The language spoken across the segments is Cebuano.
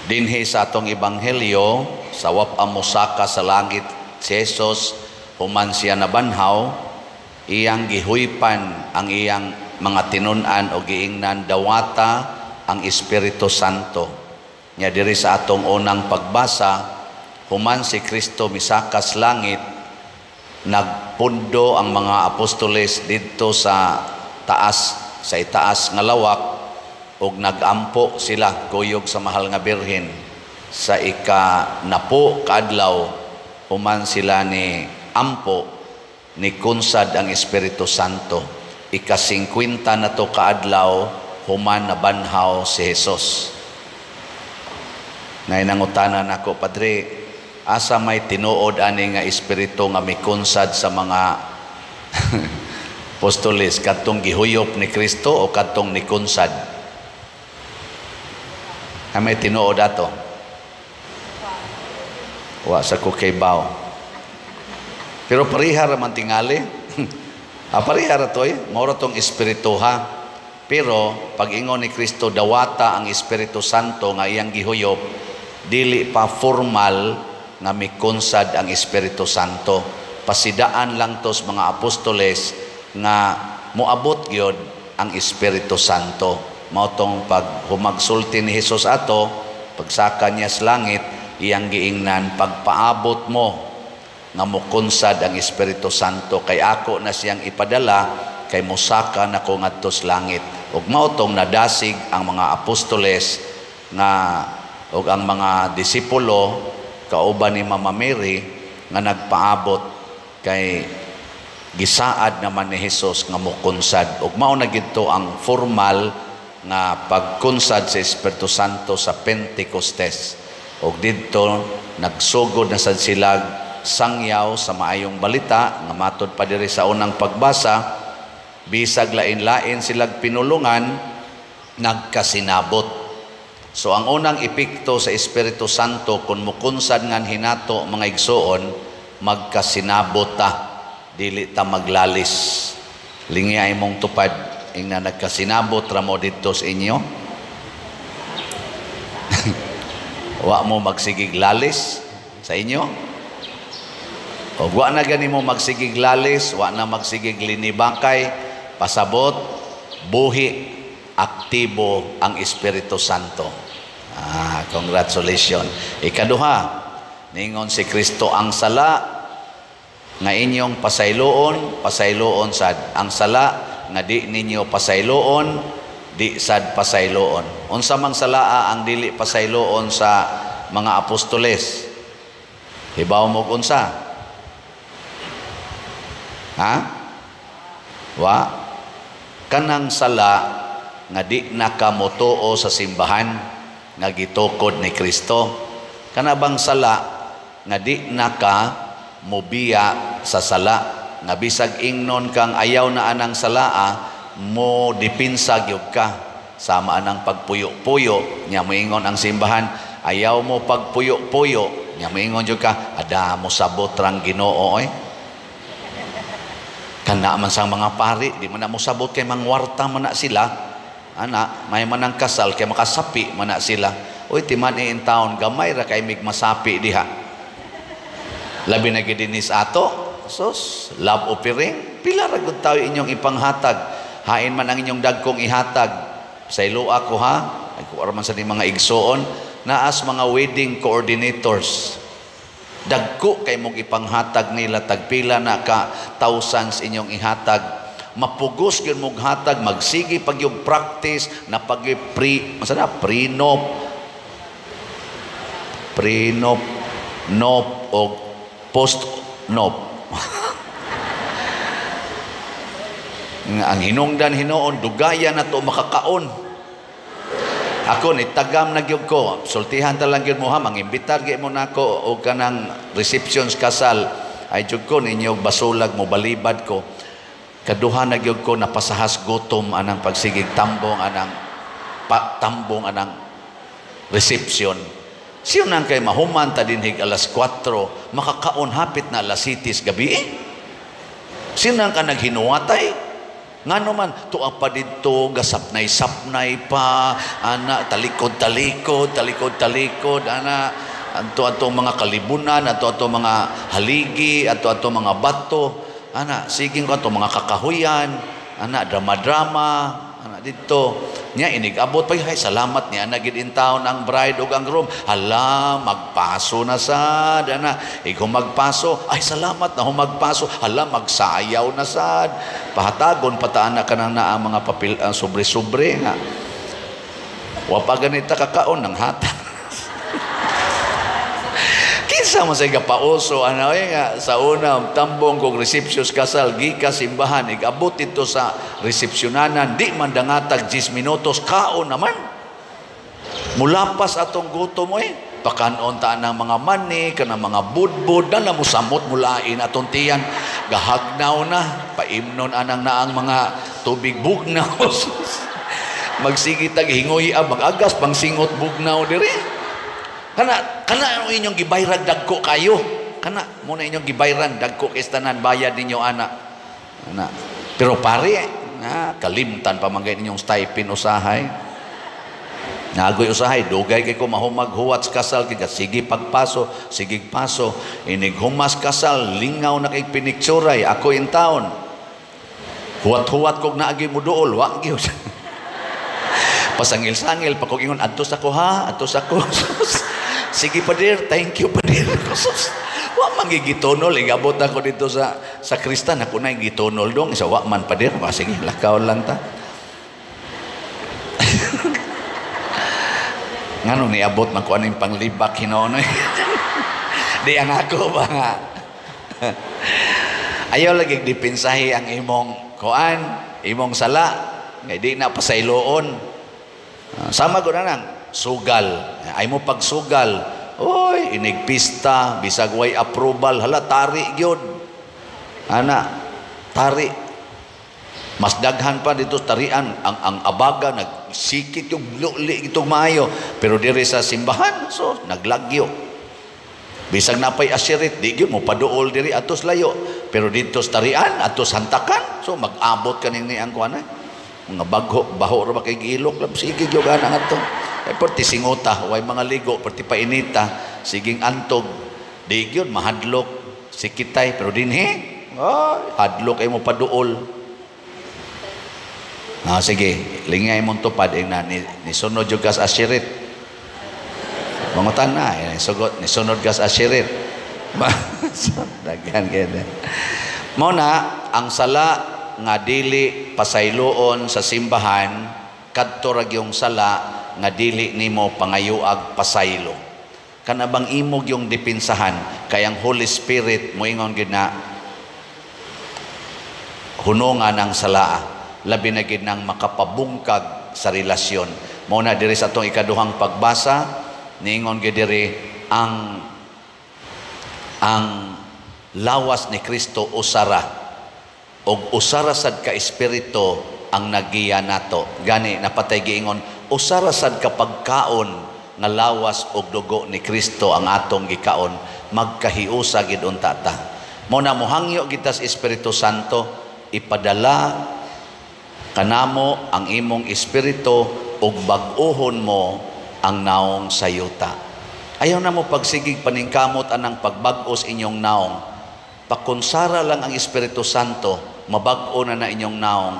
Dinhi sa atong ebanghelyo, sa wapa mosaka sa langit si Jesus human siya nabanhaw, iyang gihuypan ang iyang mga tinun-an o giingnan, "Dawata ang Espiritu Santo." Nya diri sa atong unang pagbasa, human si Kristo misakas langit, nagpundo ang mga apostoles didto sa taas, sa itaas nga lawak, ug nagampo sila kuyog sa Mahal nga Birhen. Sa ika 10 kaadlaw human sila ni ampo, ni kunsad ang Espiritu Santo. Ika 50 na to kaadlaw human nabanhaw si Jesus. Nay nangutana nako, "Padre, asa may tinuod ani nga espiritu nga mikunsad sa mga apostoles, kadtong gihuyop ni Kristo o kadtong nikunsad? Ha, may tinuod ato?" Wa sa ko kaybaw. Pero pareha ra man tingali. Ah, pareha ra to eh. Mao ra tong espiritu ha. Pero pag ingon ni Kristo, "Dawata ang Espiritu Santo nga iyang gihuyop," dili pa formal nga mikonsad ang Espiritu Santo. Pasidaan lang tos mga apostoles nga moabot gyud ang Espiritu Santo. Mao tong pag humagsulti ni Jesus ato, pagsaka niya sa langit, iyang giingnan, "Pagpaabot mo nga mokonsad ang Espiritu Santo, kay ako na siyang ipadala, kay mosaka na ko ngadto sa langit." Ug mao tong nadasig ang mga apostoles nga ug ang mga disipulo kauban ni Mama Mary nga nagpaabot, kay gisaad naman ni Jesus nga mokonsad. Ug mao na gidto ang formal nga pagkunsad sa Espiritu Santo sa Pentecostes. Ug didto nagsugod na sad sila sangyaw sa maayong balita nga matod pa diri sa unang pagbasa, bisag lain-lain silag pinulungan, nagkasinabot. So ang unang epekto sa Espiritu Santo kung mukunsad ngan hinato, mga igsuon, magkasinabot ta, dili ta maglalis. Lingi ay mong tupad, ingna, "Nagkasinabot ra mo didto sa inyo? Wa mo magsigig lalis sa inyo?" O wa na gani mo magsigig lalis, wa na magsigig linibakay, pasabot, buhi, aktibo ang Espiritu Santo. Ah, congratulations. Ikaduha, ningon si Kristo, "Ang sala nga inyong pasayloon, pasayloon sad. Ang sala nga di ninyo pasayloon, di sad pasayloon." Unsa mang salaa ang dili pasayloon sa mga apostoles? Hibaw mo unsa? Ha? Wa? Kanang sala nga di nakamotuo sa simbahan nga gitukod ni Kristo. Kana bang sala nga di naka mobiya sa sala, nga bisag ingnon kang ayaw na anang salaa, mo dipinsa gyud ka, sama anang pagpuyo-puyo. Nya moingon ang simbahan, "Ayaw mo pagpuyo-puyo." Nya moingon jud ka, "Ada mo sabot rang Ginoo oy. Kana man sang mga pari, di man na mo sabot kay mangwarta man na sila." Ana, may man ang kasal kay makasapi man na sila. Uy, timan in town, gamay ra kay mig masapi diha. Labi na gid dinis ato. Sus, love offering, pila ra gud tawo inyong ipanghatag. Hain man ang inyong dagkong ihatag. Sa ilua ko ha, ay kuwara man sa ni mga igsoon, naas mga wedding coordinators. Dagko kay mong ipanghatag nila, tagpila na ka thousands inyong ihatag. Mapugos gyud mong hatag, magsige pag yung practice na pag pre, masa na, prenup, prenup, nop o post-nop. Nga ang hinungdan hinuon, dugayan na to makakaon. Ako ni tagam na gyud ko, sultihan ta lang gyud mo ha, mangimbitar gyud mo nako og kanang receptions kasal. Ay jud ko ninyo basulag mo balibad ko. Kaduha na gyud ko napasahas gutom anang pagsigig tambong anang pa, tambong anang reception. Siyo nang kay mahuman ta dinhig alas 4, makakaon hapit na alas 7 gabi. Eh. Siyo nang ka naghinuwatay. Ngano man tuwa pa didto gasapnay-sapnay pa ana, talikod-talikod, talikod-talikod ana, anto atong mga kalibunan, anto atong mga haligi, anto atong mga bato ana, sige ko atong mga kakahuyan ana, drama-drama ana didto. Nya inig-abot pa, "Ay, salamat niya na gid in town ang bride ug ang groom." Hala, magpaso na sad ana. Ig humagpaso, "Ay, salamat na humagpaso." Hala, magsayaw na sad. Pahatagon pataan na kanang naa mga papel, sobre-sobre nga. Wa pa ganita kakaon ng hatag. Kinsa man say gapauso ano eh, nga sa una tambong kog reception kasal gikas simbahan, igabot dito sa resepsyonanan, di man dangatag 10 minutos, kaon naman. Mulapas atong gutom eh. Pakanon ta ng mga mani, kanang mga budbud, na musamot mulain atong tiyan. Gahagnaw na, paimnon anang naang mga tubig bugnaw. Magsige tag hingoy, mag-agas pang singot bugnaw diri. Kana kana ang inyong gibayrag dagko kayo. Kana mo na inyong gibayran dagko kay tanan bayad ninyo ana. Ana. Pero pare, na kalimtan pa man inyong stipend usahay. Nagoy usahay, dugay kay ko mahumag huwat sa kasal kay sige pagpaso, sige paso, inig humas kasal, lingaw na kay pinikturay, ako in town. Huwat-huwat kog naagi mo duol, wa gyud. Pasangil-sangil pa kog ingon, "Adtos ako ha, adtos ako." "Sige pader, thank you pader." Wa man gigitunol, igabot ako dito sa sakristan, ako na gitunol dong, isa wa man pader, wa sige, lakaw lang ta. Ngano niabot man ko aning panglibak hinuon. Di ang ako ba nga. Ayaw lagi dipinsahi ang imong kuan, imong sala, ngay di na pasayloon. Sama ko na nang sugal. Ay mo pagsugal. Oy, inigpista, bisag way approval, hala tari gyud. Ana, tari. Mas daghan pa dito tarian ang abaga nagsikit yung luli itong maayo, pero diri sa simbahan so naglagyo. Bisag napay asirit di gyud mo paduol diri atos layo, pero dito sa tarian atos hantakan so mag-abot kaning ni ang kuan mga bagho baho ra ba kay giilok lab sige gyud ana ngadto. Ay perti singota way mga ligo perti painita siging antog di gyud mahadlok sikitay, pero dinhi ay hadlok ay mo paduol. Ah, sige, lingay mong tupad ing na ni sunod yung gas asirit. Mangutan na, eh, sugot ni sunod gas asirit. Daghan kay. Mao na ang sala nga dili pasayloon sa simbahan, kadto ra gyung sala nga dili nimo pangayuag pasaylo. Kana bang imog yung dipinsahan kay ang Holy Spirit moingon gyud na hunungan ang sala, labi na gid nang makapabungkag sa relasyon. Mao na diri sa atong ikaduhang pagbasa, niingon gid diri ang lawas ni Kristo usara og usara sad ka espiritu ang nagiya nato. Gani napatay giingon usara sad ka pagkaon nga lawas og dugo ni Kristo ang atong gikaon, magkahiusa gid unta ta. Mao na mohangyo kita sa Espiritu Santo, ipadala kanamo ang imong espiritu ug bag-ohon mo ang naong sa yuta. Ayaw na mo pagsigig paningkamot anang pagbag-os inyong naong. Pakonsara lang ang Espiritu Santo, mabag-o na na inyong naong.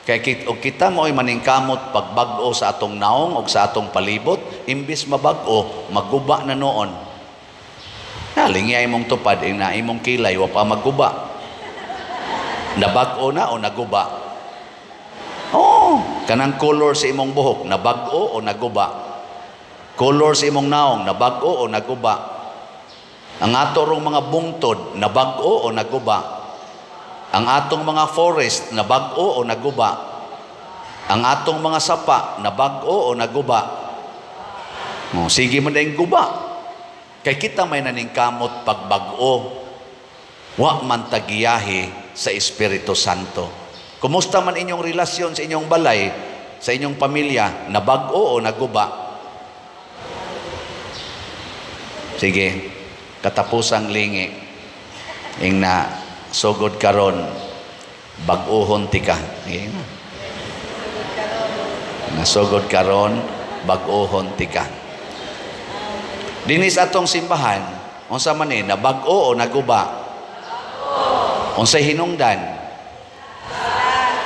Kaya og kita mo ay maningkamot pagbag-o sa atong naong og sa atong palibot, imbis mabag-o, maguba na noon. Nalingi imong tupad, ing na imong kilay, wa pa maguba. Nabag-o na o naguba? Oh, kanang color sa imong buhok, nabag-o o naguba? Color sa imong naong, nabag-o o naguba? Ang ato rong mga bungtod, nabag-o o naguba? Ang atong mga forest, nabag-o o naguba? Ang atong mga sapa, nabag-o o naguba? Oh, sige man dayong guba. Kay kita may naningkamot pagbag-o, wa man tagiyahi sa Espiritu Santo. Kumusta man inyong relasyon sa inyong balay, sa inyong pamilya, nabag-o o naguba? Sige, katapusang lingi, ing na sugod karon, Bag-ohon tika. Sige na. Nasugod karon, bag-ohon tika. Dinis atong simbahan, unsa man ni, nabag-o o naguba? Unsay hinungdan?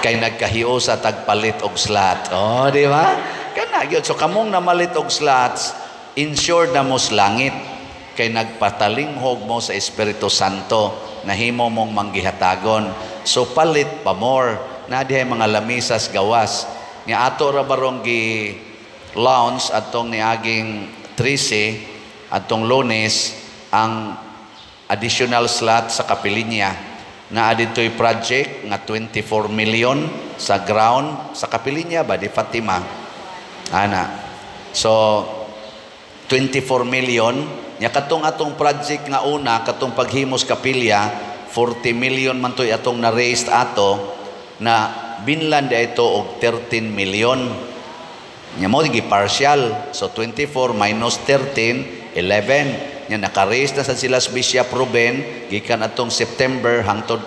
Kay nagkahiusa tagpalit og slot. Oh, di ba? Kana gyud. So kamong namalit og slots, insured na mo sa langit kay nagpatalinghog mo sa Espiritu Santo, nahimo mong manggihatagon. So palit pa more na dihay mga lamisas gawas nga ato ra barong gi launch atong niaging 13, atong Lunes, ang additional slot sa kapilinya na dito'y project nga 24 million sa ground sa kapilinya ba di Fatima ana. So 24 million nya katong atong project nga una, katong paghimos kapilya, 40 million man to'y atong na-raised ato na binlan di ito og 13 million nya mo gi partial. So 24 minus 13, 11. Nya naka-raise na sa sila sa Bishop Ruben gikan atong September hangtod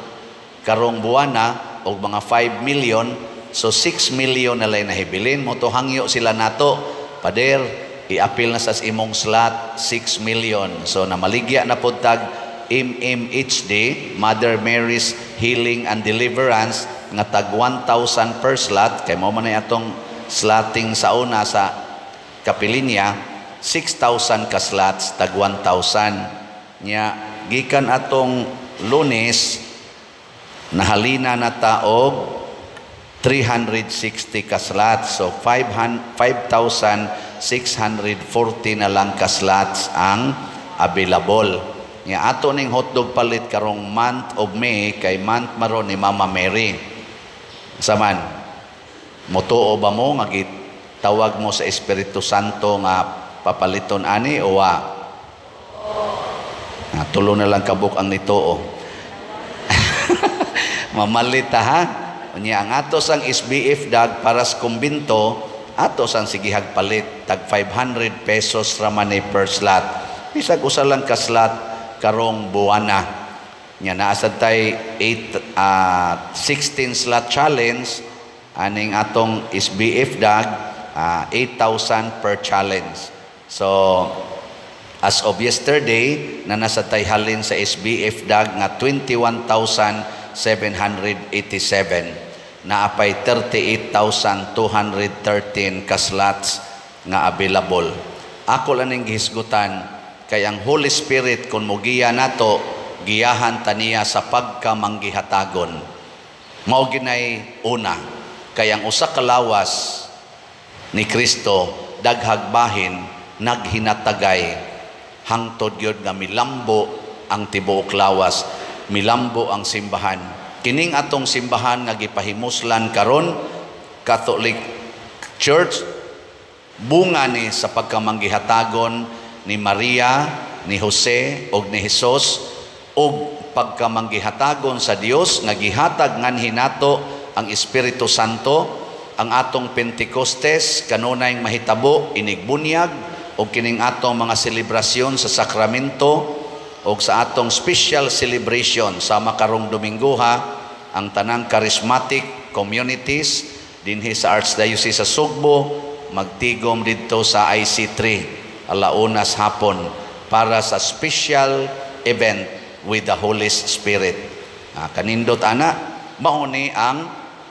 karong buwana og mga 5 million. So 6 million na lay nahibilin mo to. Hangyo sila nato, "Pader, i-appeal na sa imong slot 6 million." So namaligya na pod tag MMHD, Mother Mary's Healing and Deliverance, nga tag 1,000 per slot kay mao man ay atong slotting sa una sa kapilinya, 6,000 ka slots, tag 1,000. Nya gikan atong Lunes, nahalina na ta og 360 ka slots. So 5,640 na lang ka slots ang available. Nga ato ning hotdog palit karong month of May kay month maron ni Mama Mary. Saman, motuo ba mo nga gitawag mo sa Espiritu Santo nga papaliton ani o wa? Ah, tulo na lang kabuk ang nituo. Mamalita ha. Unya ang ato sang SBF dag para sa kumbinto, ato sang sigihag palit tag 500 pesos ra man ni per slot. Bisag usa lang ka slot karong buwana. Nya naa sad tay 8 16 slot challenge aning atong SBF dag, 8,000 per challenge. So as of yesterday na nasa tay halin sa SBF dag nga 21,787, naapay 38,213 ka slots nga available. Ako lang ning gihisgutan kay ang Holy Spirit, kung mogiya nato, giyahan ta niya sa pagkamanggihatagon. Mao ginay una kay ang usa ka lawas ni Kristo daghag bahin, naghinatagay hangtod gyud nga milambo ang tibuok lawas, milambo ang simbahan. Kining atong simbahan nga gipahimuslan karon, Catholic Church, bunga ni sa pagkamanggihatagon ni Maria, ni Jose ug ni Jesus ug pagkamanggihatagon sa Dios nga gihatag nganhi nato ang Espiritu Santo. Ang atong Pentecostes kanunay mahitabo inigbunyag ug kining atong mga selebrasyon sa sakramento ug sa atong special celebration sama karong Domingoha, ang tanang charismatic communities dinhi sa Archdiocese sa Sugbo magtigom didto sa IC3 alaunas hapon para sa special event with the Holy Spirit. Kanindot ana, mao ni ang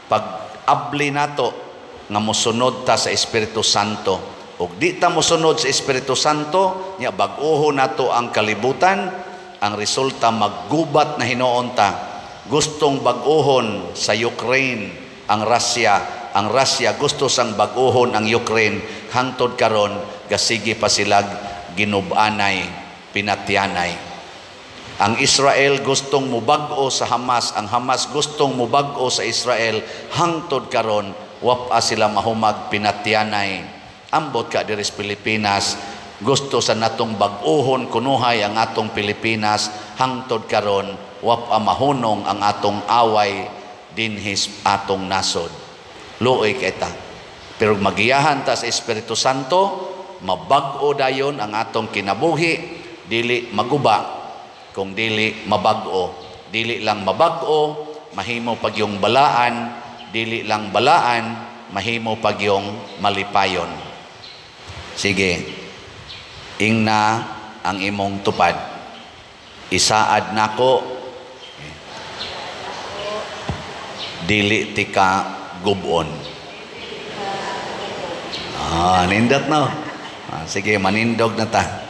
pag-abli nato nga mosunod ta sa Espiritu Santo. Ug di ta mosunod sa Espiritu Santo, nya bag-oho nato ang kalibutan, ang resulta maggubat na hinuon ta. Gustong bag-ohon sa Ukraine ang Russia, ang Russia gusto sang bag-ohon ang Ukraine, hangtod karon gasige pa silag ginubanay, pinatyanay. Ang Israel gustong mubag-o sa Hamas, ang Hamas gustong mubag-o sa Israel, hangtod karon wapa sila mahumag, pinatyanay. Ambot ka diri sa Pilipinas, gusto sa natong bag-ohon kunuhay ang atong Pilipinas, hangtod karon wapa mahunong ang atong away dinhi atong nasod. Luoy kita. Pero magiyahan ta sa Espiritu Santo, mabag-o dayon ang atong kinabuhi, dili maguba, kung dili mabag-o. Dili lang mabag-o, mahimo pagyong balaan, dili lang balaan, mahimo pagyong malipayon. Sige, ingna ang imong tupad. Isaad nako, dili tika gubon. Ah, nindot no. Ah, sige, manindog na ta.